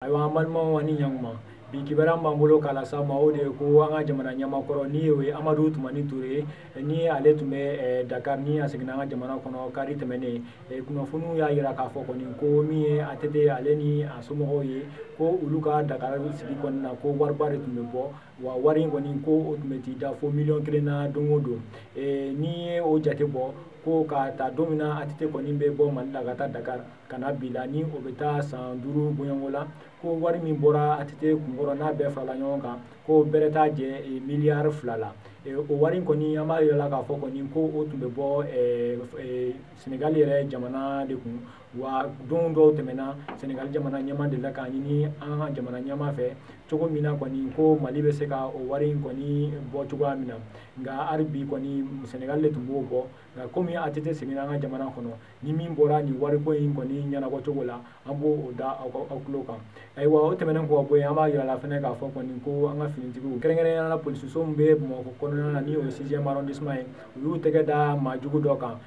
Ayiwa, an balimaw, ani ɲankuma. Bi kibaruya b'an bolo k'a lase aw ma, o de ye ko an ka jamana ɲɛmaakɔrɔ, ni o ye Amadu Tumani Ture, ni ale tun bɛ Dakar, ni a seginna an ka jamana kɔnɔ kari tɛmɛnen. Kunnafoniw y'a jira k'a fɔ kɔni ko min ye ATT, ale ni a somɔgɔw ye, ko olu ka Dakar sigi kɔni na, ko wariba de tun bɛ bɔ. Wa wari in kɔni, ko o tun bɛ t'i da fo miliyɔn 1 na don o don. N'i ye o jate bɔ, ko ka ta don min na ATT kɔni bɛ bɔ Mali la ka taa Dakar ka na bi la, ni o bɛ taa san 5 bɔɲɔgɔnko la, ko wari min bɔra ATT kunkɔrɔ, n'a bɛɛ farala ɲɔgɔn kan, ko bɛrɛ t'a jɛ miliyari 2 la. O wari in kɔni, an b'a yira la k'a fɔ kɔni ko o tun bɛ bɔ Senegali yɛrɛ jamana de kun. Wa don dɔw tɛmɛna, Senegali jamana ɲɛmaa delila k'a ɲini an ka jamana ɲɛmaa fɛ cogo min na kɔni, ko Mali bɛ se ka o wari in kɔni bɔ cogoya min na. Nka hali bi kɔni, Senegali de tun b'o bɔ. Nka komi ATT seginna an ka jamana kɔnɔ, ni min bɔra nin wariko in kɔni ɲɛnabɔ cogo la, an b'o da aw tulo kan. Ayiwa, o tɛmɛnen kɔ ka bɔ yen, an b'a yira la fɛnɛ k'a fɔ kɔni ko an ka finitigiw, kɛrɛnkɛrɛnnenya la polisiso min bɛ Bamakɔ kɔnɔna na, ni o ye 6e arrondissement ye, u y'u tɛgɛ da maajugu dɔ kan.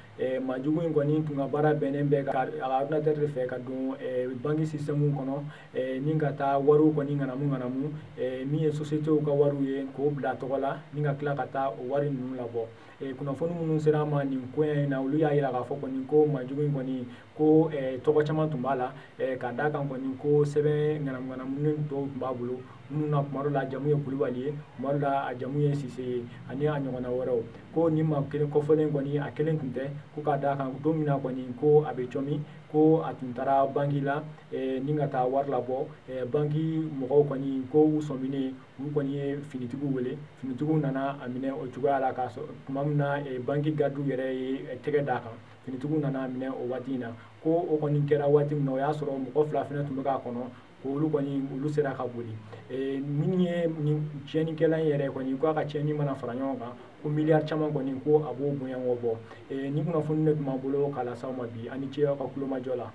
Maajugu in kɔni tun ka baara bɛnnen bɛ ka a ka ordinateur de fɛ ka don banque système kɔnɔ, ni ka taa wariw kɔni ŋanamu ŋanamu, min ye société ka wariw ye, k'o bila tɔgɔ la, ni ka tila ka taa o wari ninnu labɔ. Kunnafoni minnu sera an ma nin koɲɛ in na, olu y'a yira k'a fɔ kɔni ko maajugu in kɔni, ko tɔgɔ caman tun b'a la, ka d'a kan kɔni ko sɛbɛn ŋanamu ŋanamunin dɔw tun b'a bolo, minnu na tuma dɔ la a jamu ye Kulubali ye, tuma dɔ la a jamu ye Sise ye, ani a ɲɔgɔnna wɛrɛw. Ko nin maa kelen kɔfɔlen kɔni, a kelen tun tɛ. Ko ka d'a kan, don min na kɔni ko a bɛ cɔmi, ko a tun taara banki la ni ka taa wari labɔ, banki mɔgɔw kɔni ko u sɔminen, u kɔni ye finitigiw wele. Finitigiw nana a minɛ o cogoya la, k'a sɔrɔ tuma min na banki garidiw yɛrɛ ye tɛgɛ d'a kan, finitigiw nana a minɛ o waati in na. Ko o kɔni kɛra waati min na, o y'a sɔrɔ mɔgɔ fila fana tun bɛ k'a kɔnɔ, ko olu kɔni, olu sera ka boli. Min ye nin tiɲɛnikɛla in yɛrɛ kɔni, ko a ka tiɲɛni mana fara ɲɔgɔn kan, ko miliyari caman kɔni, ko a b'o bonyago bɔ. Nin kunnafoni de tun b'an bolo k'a lase aw ma bi. Ani ce aw ka kulomajɔ la.